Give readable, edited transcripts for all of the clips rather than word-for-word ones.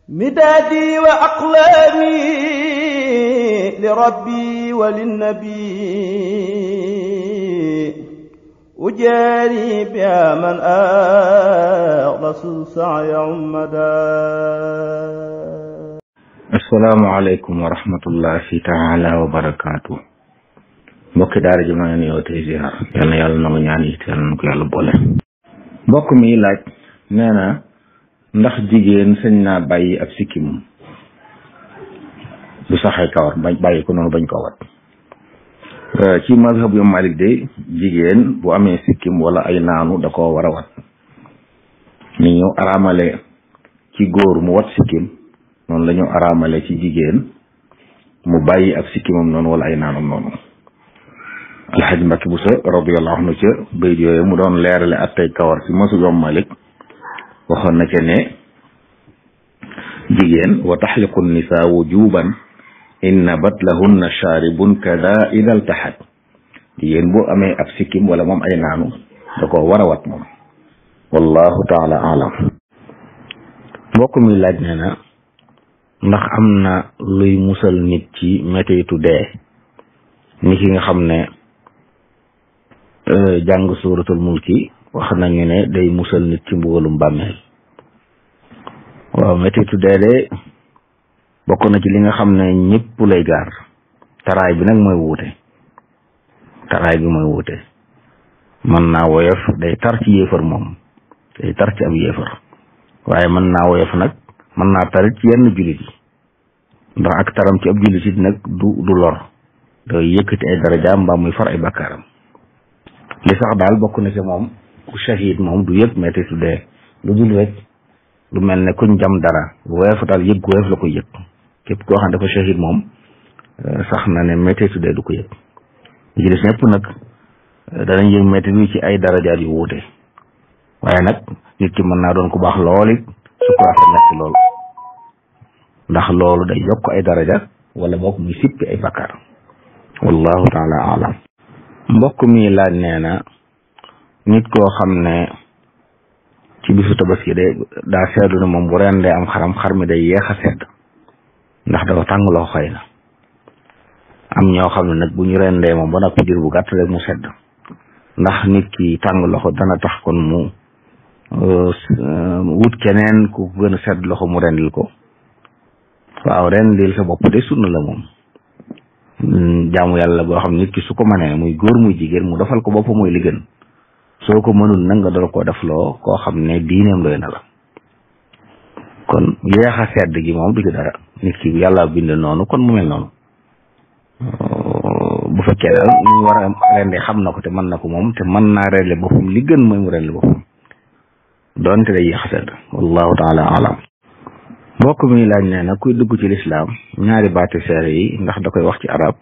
مدادي وأقلامي لربي وللنبي أجاري بها من أخلص السعي عمدا. السلام عليكم ورحمة الله تعالى وبركاته. mbokki daara ji ma ngi yow tey ziar yal na yàlla nangu ñaan yi teel na ko yàlla boole. mbokk mi laaj nee na ndax jigéen sañ naa bàyyi ab sikkim bu saxee kawar bàyyi ko noonu bañ ko wat. ci mazhab yu Malik de jigéen bu amee sikkim wala ay naanu da koo war a wat. ni ñu araamale ci góor mu wat sikkim noonu la ñu araamale ci jigéen mu bàyyi ab sikkimam noonu wala ay naanum noonu. alxaj Mbàkke Buso radiyallahu anhu ca bayt yooyu mu doon leerale ak tey kawar ci mazhab yu Malik waxoon na ca ne jigéen wa taxliqu nisaa wujuban in nabat lahunna shaaribun kada ida altaxat jigéen bu amee ab sikkim wala moom ay naanu da ko war a wat moom wallahu taala alam. mbokk mi laaj nee na ndax am na luy musal nit ci mettitu dee ni ki nga xam ne jàng suuratul mulki wax nañu ne day musal nit ci mbugalum bàmmeel. waaw mettitu dee de bokk na ci li nga xam ne ñëpp lay gaar taraay bi nag mooy wuute mën naa woyof day tar ci yéefar moom day tar ci ab yéefar waaye mën naa woyof nag mën naa tarit ci yenn jullit yi ndax ak taram ci ab jullit yi nag du lor day yëkkati ay darajaam mbaa muy far ay bakkaaram li sax daal bokk na ci moom ku shahid moom du yëg mettitu dee lu dul rek lu mel ne kuñ jam dara woyof daal yëg woyof la koy yëg képp koo xam ne dafa shahid moom sax na ne mettitu dee du ko yëg ñi ci des ñëpp nag danañ yëg mettit wi ci ay darajaat yu wuute waaye nag nit ki mën naa doon ku baax lool it su ko rafet nekk lool ndax loolu day yokk ay daraja wala boog muy sippi ay bakkaar wallahu taala alam. mbokk mi laaj nee na nit koo xam ne ci bisu tabaski de daa seetlu ne moom bu rendee am xar mi day yeex a sedd ndax dafa tàng loxo xëy na am ñoo xam ne nag bu ñu rendee moom ba nag diir bu gàtt rek mu sedd ndax nit ki tàng loxo dana tax kon mu wut keneen ku gën a sedd loxo mu rendil ko. waaw rendil sa bopp de sunna la moom jaamu yàlla boo xam ne nit ki su ko mënee muy góor muy jigéen mu defal ko bopp muy li gën soo ko mënul nag nga doon koo defloo koo xam ne diineem doy na la kon yeex a sedd gi moom du ci dara nit ki yàlla bind noonu kon mu mel noonu bu fekkee daal ñu war a rende xam na ko te mën na ko moom te mën naa rendle boppam li gën mooy mu rendle boppam doonte day yeex a sedd wallahu taala alam. mbokk mi laaj nee na kuy dugg ci lislaam ñaari baati seere yi ndax da koy wax ci arab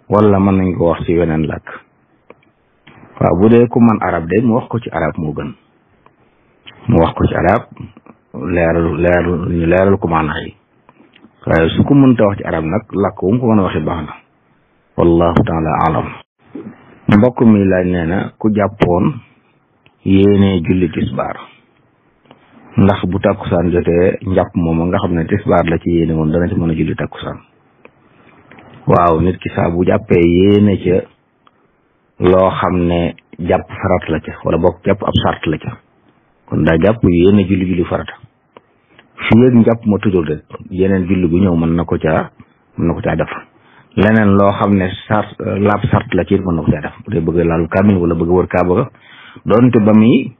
wala mën nañ ko wax ci weneen làkk. waaw bu dee ku man arab de mu wax ko ci arab moo gën mu wax ko ci arab leeral ko maanaa yi waaye su ko mënta wax ci arab nag làkk wu mu ko mën a waxee baax na wallahu taala alam. mbokk mi laaj nee na ku jàppoon yéene julli tisbaar ndax bu takkusaan jotee njàpp moom nga xam ne tisbaar la ci yéene woon dana ci mën a julli takkusaan. waaw nit ki saa bu jàppee yéene ca loo xam ne jàpp farat la ca wala boog jàpp ab sart la ca kon daa jàpp yéene julli farata fii ak njàpp ma tujul rek yeneen julli bu ñëw mën na ko caa def leneen loo xam ne sart la ci mën na ko caa def bu dee bëgg laalu kaamil wala bëgg wër kaaba ga doonte ba muy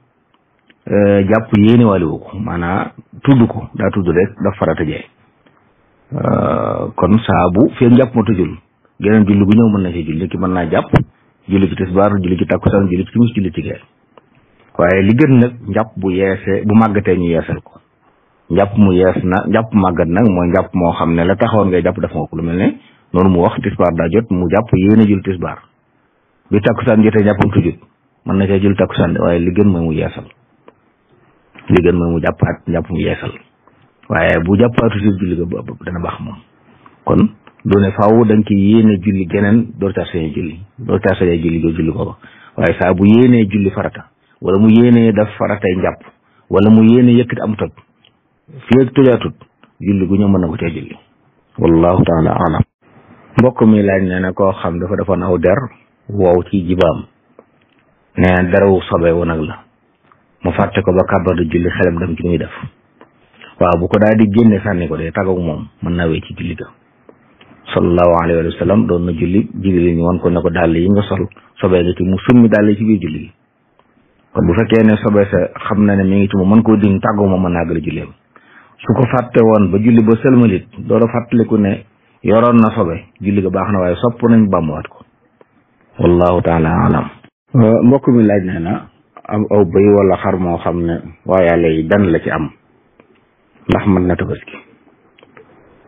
jàpp yéene wàlli wu ko maanaam tudd ko daa tudd rek daf farata jee kon saa bu fee njàpp ma tujul geneen julli bu ñëw mën na ci julli ki mën naa jàpp julli ci tisbaar julli ci takkusaan julli ci timis julli ci gee waaye li gën nag njàpp bu yeesee bu màggatee ñu yeesal ko njàpp mu yees na njàpp màggat nag mooy njàpp moo xam ne la taxawoon ngay jàpp def nga ko lu mel ne noonu mu wax tisbaar daa jot mu jàpp yéene julli tisbaar bi takkusaan jotee njàppam tujut mën na cee julli takkusaan de waaye li gën mooy mu yeesal mu jàppaat njàpp mu yeesal waaye bu jàppaatu si julli ga dana baax moom kon doone faaw dañ ci yéene julli geneen door caa sañee julli julli ko waaye saa bu yéenee julli farata wala mu yéenee daf faratay njàpp wala mu yéene yëkkati am toj fii ak tojaatut julli gu ñëw mën na ko cee julli wallahu taala alam. mbokk mi laaj nee na koo xam dafa defoon aw der wow ci jibaam nee na derawu sobe wu nag la mu fàtte ko ba kàbbar di julli xelam dem ci muy def waaw bu ko daal di génne sànni ko de tàggoog moom mën naa wéy ci julli ga. sallallahu alayhi wa sallam doon na julli jigéen ñi woon ko ne ko dàll yi nga sol sobee nga ci mu summi dàll yi ci biir julli gi kon bu fekkee ne sobee sa xam na ne mi ngi ci moom mën koo dindi tàggoog moom mën naa gën a julleem su ko fàtte woon ba julli ba sëlmalit doola fàttaliku ne yoroon na sobe julli ga baax na waaye sopp nañ bàmmuwaat ko wallahu taala alam. mbokk mi laaj nee na am aw bëy wala xar moo xam ne waa yàlla yi dan la ci am ndax mën na tabaski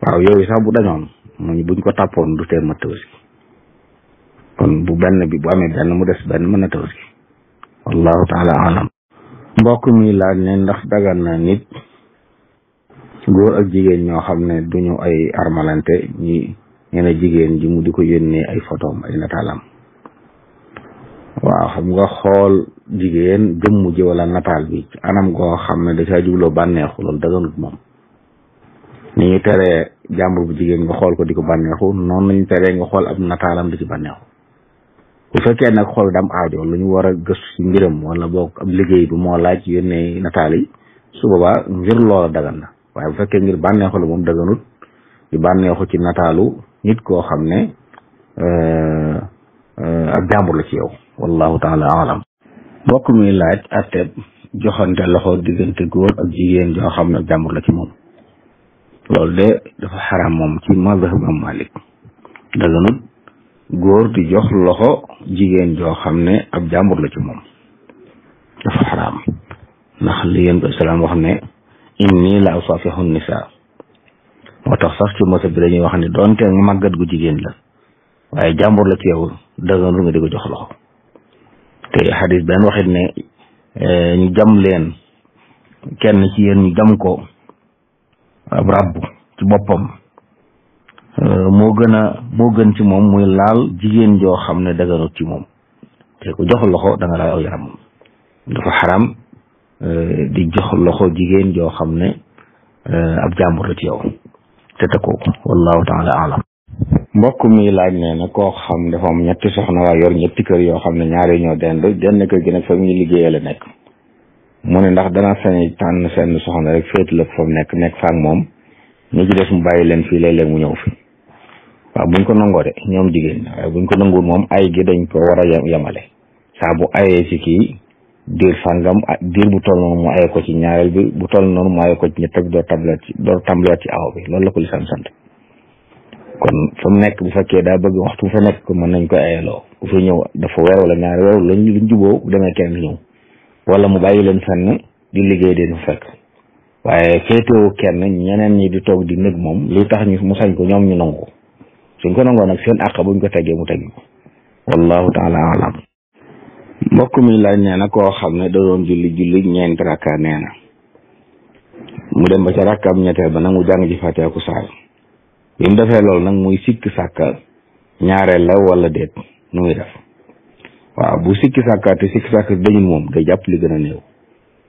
waaw yooyu sax bu dañoon buñ ko tàppoon du tee ma tabaski kon bu benn bi bu amee benn mu des benn mën na tabaski wallahu taala alam. mbokk mi laaj ne ndax dagan na nit góor ak jigéen ñoo xam ne duñu ay armalante ñi ñene jigéen ji mu di ko yónnee ay photom ay nataalam waaw xam nga xool jigéen jëmm ji wala nataal bi ci anam goo xam ne da caa jubloo bànneexu loolu daganut moom ni ñu teree jàmbur bu jigéen nga xool ko di ko bànneexu noonu lañu teree nga xool ab nataalam di ci bànneexu bu fekkee nag xool dam aajo lu ñu war a gëstu ci mbiram wala boog ab liggéey bi moo laaj yónnee nataal yi su boobaa ngir loola dagan na waaye bu fekkee ngir bànneexu la moom daganut di bànneexu ci nataalu nit koo xam ne ak jàmbur la ci yow wallahu taala alam. mbokk mi laaj atteb joxante loxo diggante góor ak jigéen joo xam ne ak jàmbur la ci moom loolu de dafa xaraam moom ci mazhab Imam Malik daganut góor di jox loxo jigéen joo xam ne ab jàmbur la ci moom dafa xaraam ndax li yéen bi salaam wax ne inni la usafihu nisa moo tax sax ci mazhab bi dañuy wax ne doonte màggat gu jigéen la waaye jàmbur la ci yow daganut nga di ko jox loxo te xadis benn waxit ne ñu jam leen kenn ci yéen ñu jam ko ab ràbb ci boppam moo gën ci moom muy laal jigéen joo xam ne daganut ci moom te ku jox loxo da nga laal aw yaram moom dafa xaram di jox loxo jigéen joo xam ne ab jàmbur la ci yow te takkoo ko wallahu taala alam. mbokk mi laaj nee na koo xam dafa am ñetti soxna waa yor ñetti kër yoo xam ne ñaari ñoo dend denn kër gi nag fa muy liggéeyee la nekk mu ne ndax dana sañ tànn seen soxna rek féet la fa nekk faak moom ñu ci des mu bàyyi leen fii léeg-léeg mu ñëw fi waaw buñ ko nangoo de ñoom jigéen ñi waaye buñ ko nanguwul moom ay gi dañ ko war a yemale saa bu ayee ci kii diir sàngam diir bu toll noonu mu ayee ko ci ñaareel bi bu toll noonu mu ayee ko ci ñett ak door tàmbaliwaat ci aw bi loolu la ko lislaam sant kon fa mu nekk bu fekkee daa bëgg waxtu bu fa nekk ko mën nañ ko ayeloo bu fa ñëw dafa weer wala ñaari weer luñ juboo bu demee kenn ñëw wala mu bàyyi leen fenn di liggéey den fa fekk waaye féetewu kenn ñeneen ñi di toog di nëg moom li tax ñu mu sañ ko ñoom ñu nangu suñ ko nangoo nag seen àq buñ ko teggee mu teggi ko wallahu taala alam. mbokk mi laaj nee na koo xam ne da doon julli ñeenti rakka nee na mu dem ba ca rakkaam ñetteel ba nag mu jàng ji Faatiha ku saar bi mu defee loolu nag muy sikki sàkka ñaareel la wala déet nu muy def waaw bu sikki sàkka te sikki sàkka dañul moom day jàpp li gën a néew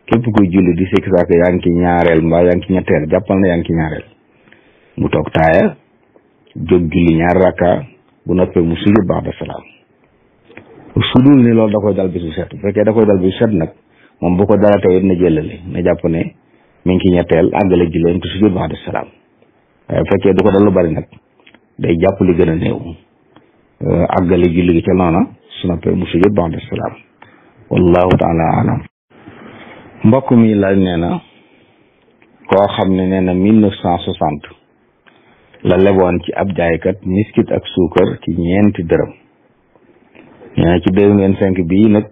képp kuy julli di sikki sàkka yaa ngi ci ñaareel mbaa yaa ngi ci ñetteel jàppal na yaa ngi ci ñaareel mu toog taaya jóg julli ñaar rakka bu noppee mu sujud ba'da salaam su dul ni loolu da koy dal bis bu set bu fekkee da koy dal bis bu set nag moom bu ko dara tey na jëlale na jàpp ne mi ngi ci ñetteel àggale julleem te sujud ba'da salaam waaye bu fekkee du ko dal lu bari nag day jàpp li gën a néew àggale julli gi ca noona su noppee mu sujud ba'da salaam wallahu taala alam. mbokk mi laaj nee na koo xam ne nee na 1960 la leboon ci ab jaaykat miskit ak suukar ci ñeenti dërëm nee na ci 2025 bii nag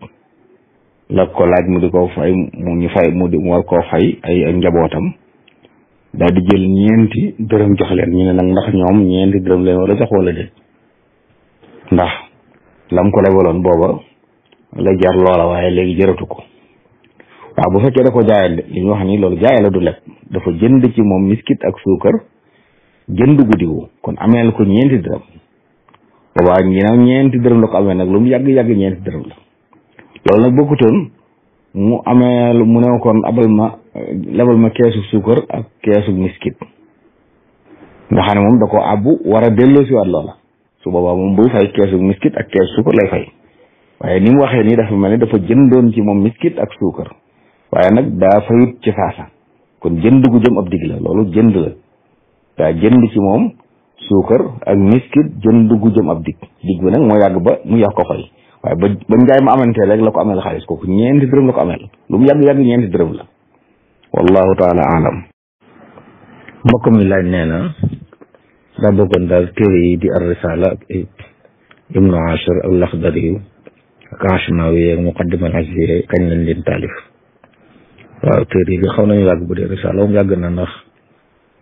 la ko laaj mu di ko fay mu war koo fay ay njabootam daal di jël ñeenti dërëm jox leen ñu ne nag ndax ñoom ñeenti dërëm leen war a jox wala déet ndax lam ko lebaloon booba la jar loola waaye léegi jëratu ko waaw bu fekkee da ko jaayal de li ñu wax ni loolu jaay la du leb dafa jënd ci moom miskit ak suukar jënd guddiwu kon ameel ko ñeenti dërëm boobaa ñeenti dërëm la ko amee nag lu mu yàgg-yàgg ñeenti dërëm la loolu nag bokkutoon mu amee mu ne kon lebal ma keesu suukar ak keesu miskit nga xam ne moom da ko àbbu war a delloo si waat loola su boobaa moom buy fay keesu miskit ak keesu suukar lay fay waaye ni mu waxee nii dafa mel ni dafa jëndoon ci moom miskit ak suukar waaye nag daa fayut ci saasa kon jënd gu jëm ab dig la loolu jënd la daa jënd ci moom suukar ak miskit jënd gu jëm ab dig bi nag moo yàgg ba mu yàq ko fay waaye ba njaay ma amantee rek la ko ameel xaalis kooku ñeenti dërëm la ko ameel lu mu yàgg-yàgg ñeenti dërëm la wallahu taala alam. mbokk mi laaj nee na daa bëggoon daal téere yi di ar-risala ak ibnu ashir ak laxdari yu ak ashmawi ak muqaddima al-azziya kañ lañ leen taalif. waaw téere yi xaw nañu yàgg bu dee risala moom yàgg na ndax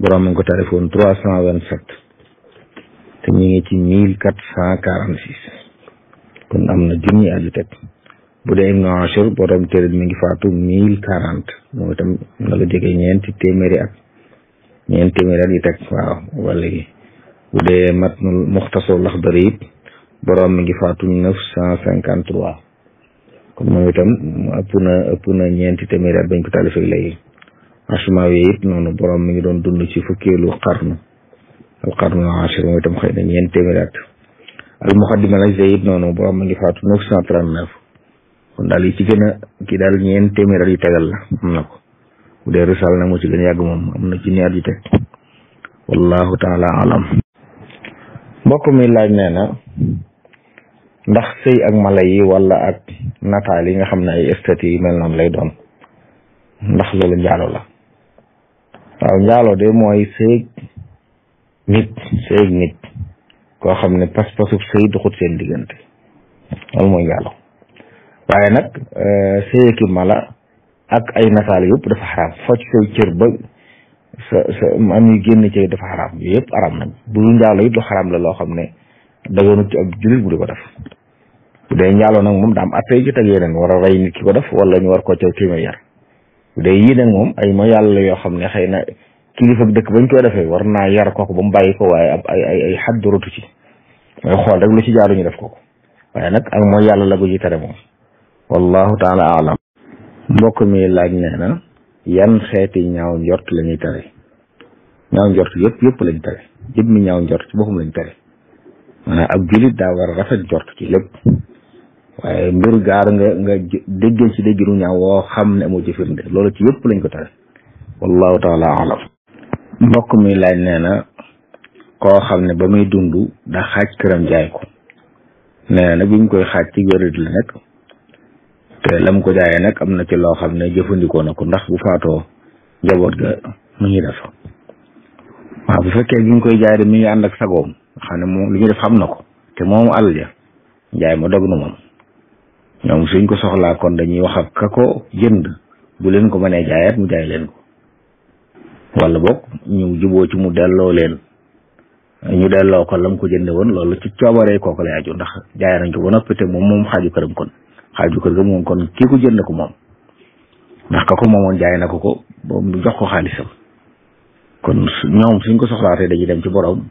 borom mi ngi ko taalifoon 327 te ñu ngi ci 1446 kon am na junni at yu teg bu dee ibnu ashir borom téere mi ngi faatu 1040 moom itam na la jege ñeenti téeméeri at yu teg waaw wala gi bu dee matnul muxtasar laxdari it borom mi ngi faatu 953 kon moom itam ëpp na ñeenti téeméeri at bañ ko taalifee léegi ashmawi it noonu borom mi ngi doon dund ci fukkeelu qarnu al qarnu ashir moom itam xëy na ñeenti téeméeri at al muqaddima al-azziya it noonu borom mi ngi faatu 939 kon daal yi ci gën a kii daal ñeenti téeméeri at yu tegal la am na ko bu dee risal nag moo ci gën a yàgg moom am na ci ñaar yu teg wallahu taala alam. mbokk mi laaj nee na ndax sëy ak mala yi wala ak nataal yi nga xam ne ay esthétique yi mel noonu lay doon ndax loolu njaalo la. waaw njaalo de mooy sëy nit koo xam ne pas-pasub sëy doxut seen diggante loolu mooy njaalo waaye nag sëy ki mala ak ay nataal yëpp dafa xaraam focc say cër ba sa am yu génn ci dafa xaraam yëpp araam nañ bu njaalo it lu xaraam la loo xam ne daganut ci ab jullit bu di ko def bu dee njaalo nag moom daa am attey ci teg yeneen war a rey nit ki ko def wala ñu war koo caw téeméer yar bu dee yii nag moom ay ma yàlla yoo xam ne xëy na kilifa dëkk bañ koy defee war naa yar kooku ba mu bàyyi ko waaye ab ay xadd rotu ci mooy xool rek lu ci jaaru ñu def kooku waaye nag ak mooy yàlla la ko ji tere moom wallahu taala alam. mbokk mi laaj nee na yan xeeti ñaaw njort la ñuy tere ñaaw njort yëpp lañ tere jëpp mi ñaaw njort ci boppam lañ tere maanaam ab jullit daa war a rafet njort ci lépp waaye mbir gaar nga déggee ci déggiru ñaaw woo xam ne amoo ci firnde loolu ci yëpp lañ ko tere wallahu taala alam. mbokk mi laaj nee na koo xam ne ba muy dund da xaaj këram jaay ko nee na nag bi ñu koy xaaj ci wérit la nekk te lam ko jaayee nag am na ci loo xam ne jëfandikoo na ko ndax bu faatoo njaboot ga mu ñuy def waaw bu fekkee bi ñu koy jaay de mi ngi ànd ak sagoom xam ne moom li ñu def xam na ko te moomu àll ja njaay ma dog na moom ñoom suñ ko soxlaa kon dañuy wax ak ka ko jënd bu leen ko mënee jaayaat mu jaay leen ko wala boog ñu juboo ci mu delloo leen ñu delloo ko lam ko jënde woon loolu ci coobaree kooku lay aju ndax jaay nañ ko ba noppi te moom xaaju këram kon xaaju kër ga moom kon kii ko jënd ko moom ndax ka ko moomoon jaay na ko mu jox ko xaalisam kon ñoom suñ ko soxlaatee dañuy dem ci borom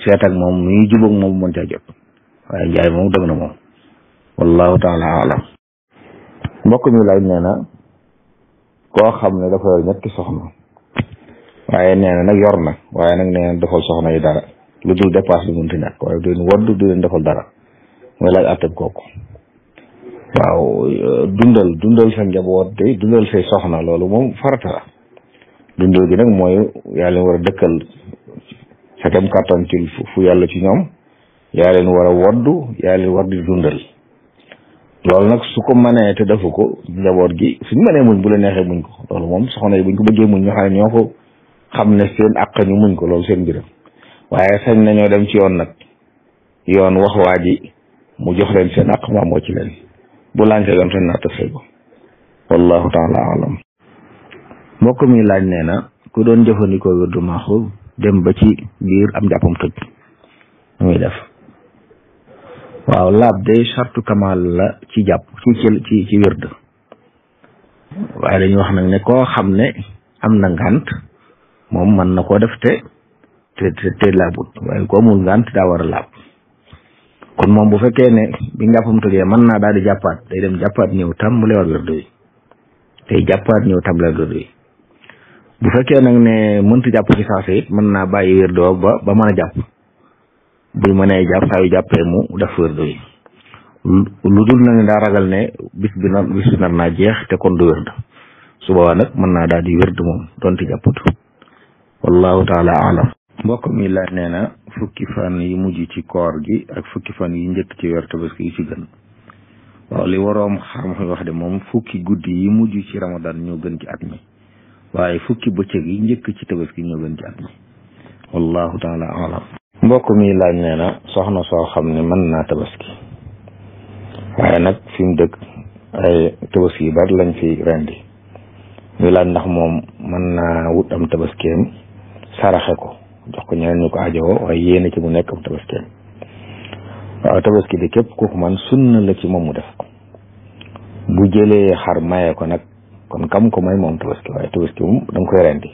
seet ak moom nu ñuy jubóog moom mën caa jot waaye njaay moom dëgg na moom wallahu taala alam. mbokk mi laaj nee na koo xam ne dafa yor ñetti soxna waaye nee na nag yor na waaye nag nee na defal soxna yi dara lu dul dépasse bi mënti nekk waaye du leen wadd du leen defal dara mooy laaj àttab kooku. waaw dundal sa njaboot de dundal say soxna loolu moom farata la dundal gi nag mooy yaa leen war a dëkkal sa kem kàttan ci fu yàlla ci ñoom yaa leen war a woddu yaa leen war di dundal loolu nag su ko mënee te defu ko njaboot gi suñ mënee muñ bu la neexee muñ ko loolu moom soxna yi buñ ko bëggee muñ ñoo xam ne ñoo ko xam ne seen àq ñu muñ ko loolu seen mbiram waaye sañ nañoo dem ci yoon nag yoon wax waa ji mu jox leen seen àq maa moo ci leen bu lànkee yoon sañ naa tëfee ko wallahu taala alam. mbokk mi laaj nee na ku doon jëfandikoo wirdu maaxuus dem ba ci biir am jàppam tëj muy def waaw laab de sartu kamal la ci jàpp ci wird waaye dañuy wax nag ne koo xam ne am na ngànt moom mën na koo def te laabut waaye ko amul ngànt daa war a laab kon moom bu fekkee ne bi njàppam tojee mën naa daal di jàppaat day dem jàppaat ñëw tàmbale war wird wi tey jàppaat ñëw tàmbale wird wi bu fekkee nag ne mënta jàpp ci saasa it mën naa bàyyi wérdo ba mën a jàpp buñ mënee jàpp saa yu jàppee mu def wérdo yi lu dul na ne daa ragal ne bis bi nar naa jeex te kon du wérd su boobaa nag mën naa daal di wérd moom donte jàpput wallahu taala alam. mbokk mi laaj nee na fukki fan yi mujj ci koor gi ak fukki fan yi njëkk ci weer tabaski yi ci gën. waaw li waroom xam wax de moom fukki guddi yi mujj ci ramadan ñoo gën ci at mi waaye fukki bëccëg yi njëkk ci tabaski ñoo gën ci at mi wallahu taala alam. mbokk mi laaj nee na soxna soo xam ne mën naa tabaski waaye nag fi mu dëkk ay tabaski yi bari lañ fi rendi ñu laaj ndax moom mën naa wut am tabaskeem saraxe ko jox ko ñeneen ñu ko ajowoo waaye yéene ci mu nekk am tabaskeem. waaw tabaski di képp kooku man sunna la ci moom mu def ko bu jëlee xar maye ko nag kon kam ko may moom tabaski waaye tabaski moom da nga koy rendi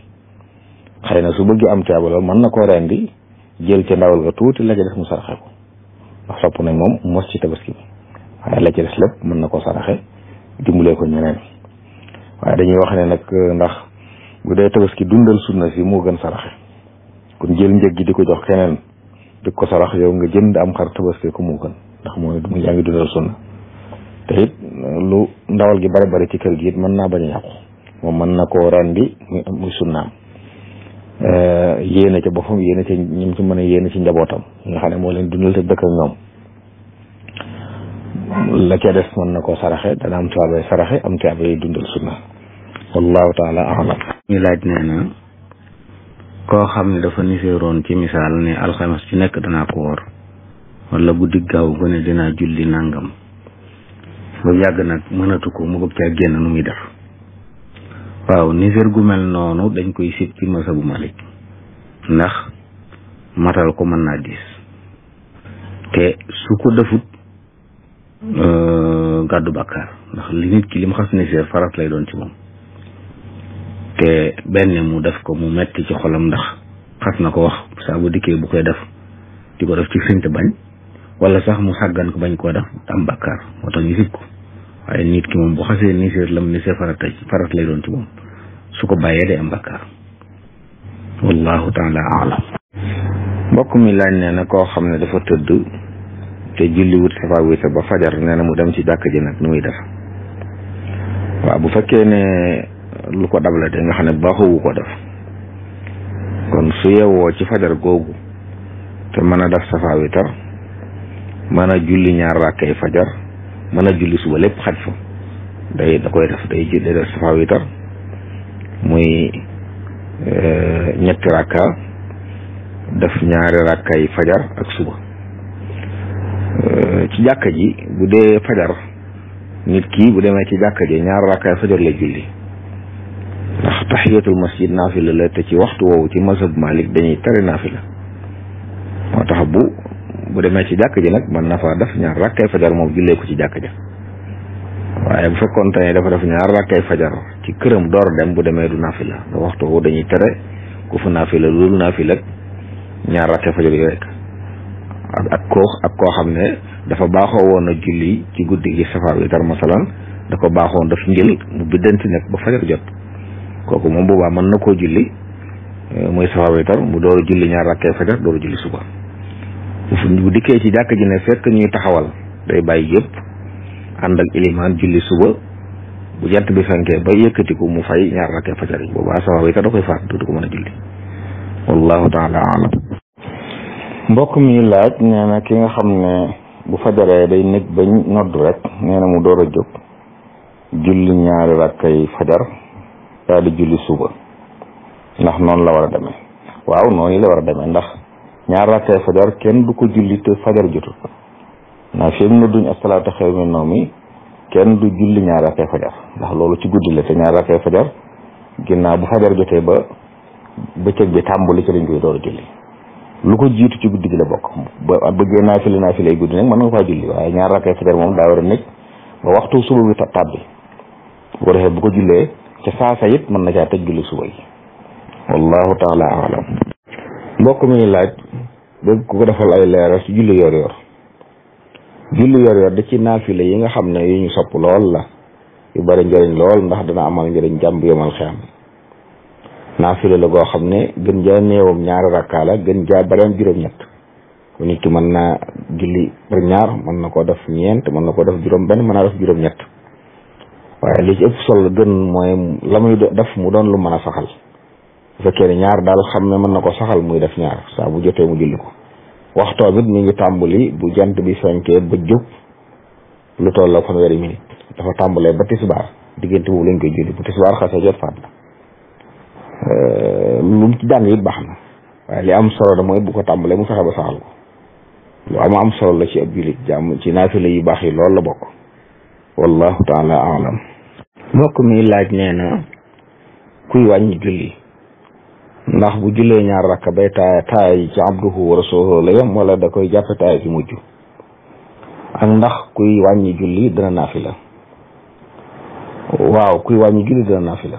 xëy na su bëgg am tiyaaba loolu mën na koo rendi jël ca ndawal ga tuuti la ca des mu saraxe ko ndax sopp nañ moom mos ci tabaski bi waaye la ca des lépp mën na ko saraxe dimbalee ko ñeneen waaye dañuy wax ne nag ndax bu dee tabaski dundal sunna si moo gën saraxe kon jël njëg gi di ko jox keneen di ko sarax yow nga jënd am xar tabaski ko moo gën ndax mooy mu yaa ngi dundal sunna te it lu ndawal gi bari ci kër gi it mën naa bañ a yàqu moom mën na koo rendi muy sunnaam yéene ca boppam yéene ca ñim ci mën a yéene ci njabootam nga xam ne moo leen dundal te dëkk ak ñoom la ca des mën na koo saraxe dana am tuyaabay saraxe am tuyaabay dundal sunna wallahu taala alam. ñu laaj nee na koo xam ne dafa niseeroon ci misaal ne alxames ci nekk danaa ko woor wala guddi gaaw gu ne dinaa julli nangam ba yàgg nag mënatu ko mu bëgg caa génn nu muy def. waaw niseer gu mel noonu dañ koy sib ci masabu Malik ndax matal ko mën naa diis te su ko defut gàddu bàkkaar ndax li nit ki li mu xas niseer farat lay doon ci moom te benn mu def ko mu metti ci xolam ndax xas na ko wax saa bu dikkee bu koy def di ko def ci sëñ te bañ wala sax mu sàggan ko bañ koo def am bàkkaar moo tax ñu sib ko waaye nit ki moom bu xasee niseer lam niseer farat lay doon ci moom su ko bàyyee day am bàkkaar wallahu taala alam. mbokk mi laaj nee na koo xam ne dafa tëdd te julli wut safa witar ba fajar nee na mu dem ci jàkk ji nag nu muy def. waaw bu fekkee ne lu ko dabla de nga xam ne baaxuwu ko def kon su yeewoo ci fajar googu te mën a def safa witar mën a julli ñaar rakkay fajar mën a julli suba lépp xaj fa da koy def day def safa witar muy ñetti rakka def ñaari rakkay fajar ak suba ci jàkka ji bu dee fajar nit ki bu demee ci jàkka ji ñaari rakkay fajar la julli ndax tahiyatul masjid naafila la te ci waxtu woowu ci mazhab Malik dañuy tere naafila moo tax bu demee ci jàkk ji nag mën na faa def ñaar rakkay fajar moom jullee ko ci jàkk ja waaye bu fekkoon te ne dafa def ñaar rakkay fajar ci këram door dem bu demee du naafila da waxtu woowu dañuy tere ku fa naafila loolu naafila ñaar rakkay fajar yooyu rek ak koo xam ne dafa baaxoo woon a julli ci guddi gi safa witar masalan da ko baaxoon daf njël mu biddanti nekk ba fajar jot kooku moom boobaa mën na koo julli muy safa witar mu door a julli ñaar rakkay fajar door a julli suba bu dikkee ci jàkk ji ne fekk ñuy taxawal day bàyyi yëpp ànd ak ilimaan julli suba bu jant bi fenkee ba yëkkatiku mu fay ñaar rakkay fajar yi boobaa safa witar da koy faat du ko mën a julli wallahu taala alam. mbokk mi laaj nee na ki nga xam ne bu fajaree day nekk ba nodd rek nee na mu door a jóg julli ñaari rakkay fajar daal di julli suba ndax noonu la war a demee. waaw noonu la war a demee ndax ñaar rakkay fajar kenn du ko julli te fajar jotul ndax fi mu nodduñ asalaatu xayrun mina nawmi kenn du julli ñaar rakkay fajar ndax loolu ci guddi la te ñaar rakkay fajar ginnaaw bu fajar jotee ba bëccëg bi tàmbali ci lañ koy door a julli lu ko jiitu ci guddi gi la bokk ba bëggee naafila yi guddi nag mën nga faa julli waaye ñaar rakkay fajar moom daa war a nekk ba waxtu suba bi tàbbi bu ko defee bu ko jullee ca saasa it mën na caa tëj julli suba yi wallahu taala alam. mbokk mi laaj bëgg ku ko defal ay leeral ci julli yor yor da ci naafila yi nga xam ne yu ñu sopp lool la yu bari njëriñ lool ndax dana amal njëriñ jàmb yomal xiyam naafila la goo xam ne gën jaa néewam ñaari rakkaa la gën jaa bareem juróom-ñett bu nit ki mën naa julli par ñaar mën na koo def ñeent mën na koo def juróom-benn mën naa def juróom-ñett waaye li ci ëpp solo gën mooy la muy def mu doon lu mën a saxal bu fekkee ne ñaar daal xam ne mën na ko saxal muy def ñaar saa bu jotee mu julli ko waxtoo bit mi ngi tàmbali bu jant bi sonkee ba jóg lu toll la fanweeri minute dafa tàmbalee ba tisbaar diggante boobu lañ koy julli bu tisbaar xasee jot faat la lu mu ci jàng it baax na waaye li am solo da mooy bu ko tàmbalee mu fexe ba saxal ko lu am solo la ci ab jullit jàmm ci naafila yu baax yi loolu la bokk wallahu taala alam mbokk mi laaj nee na kuy wàññi julli ndax bu jullee ñaar rakka bay taaya yi ci abduhu wa rasuluhu la yem wala da koy jàppe taaya ci mujj ak ndax kuy wàññi julli dana naafila waaw kuy wàññi julli dana naafila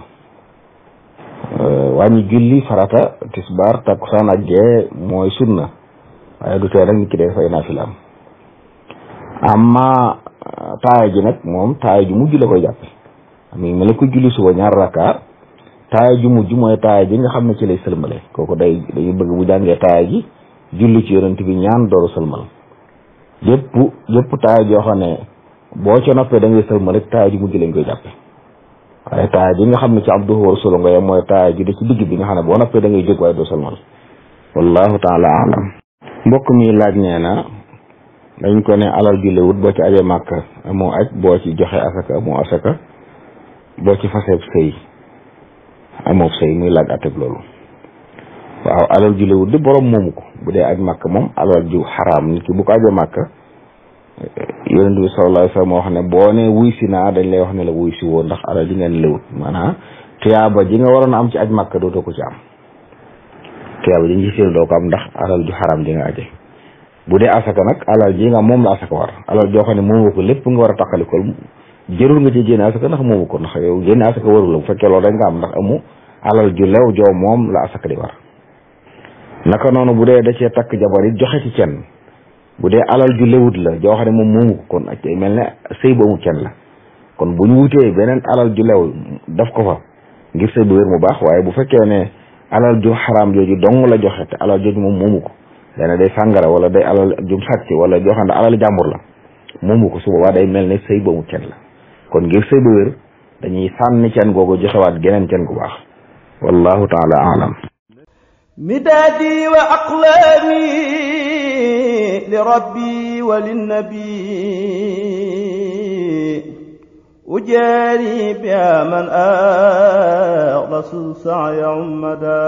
wàññi julli farata tisbaar takkusaan ak gee mooy sunna waaye du tee rek nit ki dee fay naafila amma taaya ji nag moom taaya ji mujj la koy jàppe mi ngi mel ne ku julli suba ñaar rakka taaya ju mujj mooy taaya ji nga xam ne ci lay sëlmale kooku dañuy bëgg bu jàngee taaya ji julli ci yonent bi ñaan dooru sëlmal yëpp taaya joo xam ne boo ca noppee da ngay sëlmal rek taaya ju mujj lañ koy jàppe waaye taaya ji nga xam ne ci abduhu wa rasuluhu nga yem mooy taaya ji da ci digg bi nga xam ne boo noppee da ngay jóg waaye doo sëlmal wallahu taala alam mbokk mi laaj nee na dañ ko ne alal ju lewut boo ci ajee màkk amoo aj boo ci joxe asaka amoo asaka boo ci faseeb sëy amoo sëy muy laaj atteb loolu waaw alal ju lewut di borom moomu ko bu dee aj màkk moom alal ju xaraam nit ki bu ko ajee màkk yonent bi sallallahu alayhi wa sallam wax ne boo ne wuy si naa dañ lay wax ne la wuy si woo ndax alal ji ngeen lewut maanaam tuyaaba ji nga waroon a am ci aj màkk dootoo ko ci am tuyaaba ji nga ci doo ko am ndax alal ju xaraam ji nga aje bu dee asaka nag alal ji nga moom la asaka war alal joo xam ne moomu ko lépp nga war a taqalikol jërul nga ci génne asaka ndax moomu ko ndax yow génne asaka warul la bu fekkee loolu rek nga am ndax amu alal ju lew joo moom la asaka di war naka noonu bu dee da cee takk jabar it joxe ci kenn bu dee alal ju lewut la joo xam ne moom moomu ko kon ak mel ne sëy bu amul kenn la kon bu ñu wutee beneen alal ju lew daf ko fa ngir sëy bu wér mu baax waaye bu fekkee ne alal ju xaraam jooju dong la joxe te alal jooju moom moomu ko dana day sàngara wala day alal jum sàcc wala joo xam ne alal jàmbur la moomu ko su boobaa day mel ne sëy bu amul kenn la kon ngir sëy bu wér dañuy sànni kenn googu joxewaat geneen kenn gu baax wallahu taala alam midaadi wa aqlaami li rabbi wa linnabi ujaari biha man axlasu saaya ummada